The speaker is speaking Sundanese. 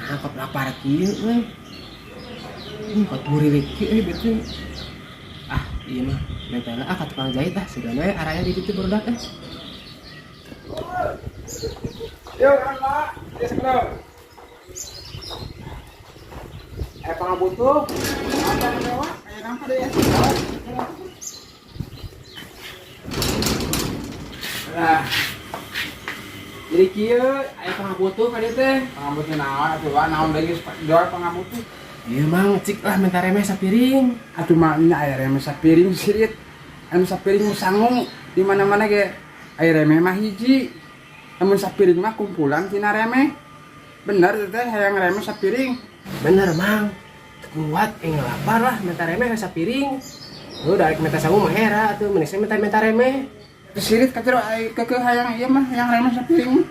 Nah, kok lapar kieu euy. Kok turirik kieu euy beuteung. Ah, ieu mah menta ah ka tukang jahit ah, sigana we araya di ditu barudak eh. Yuk, kan, Pak. Ya, sekedar. Eh, pangabutuh. Apa namanya? Kayak apa deh ya? Nah. Jadi kieu aya pangabutuh ka dieu teh. Pangabutuh naon atuh, Pak? Naon deui geus jual pangabutuh? Ieu mang cik lah minta remeh sapiring. Atuh mah nya aya remeh sapiring sirit. Anu sapiring sangu di mana-mana ge aya remeh mah hiji. Lamun sapiring mah kumpulan tina remeh. Bener teh hayang remeh sapiring. Bener mang. Kuat ing lapar lah minta remeh sapiring. Lu darek minta sangu mah era atuh mending saya minta-minta remeh. Sirit kacero ai kekeuh hayang ieu mah hayang remeh sapiring.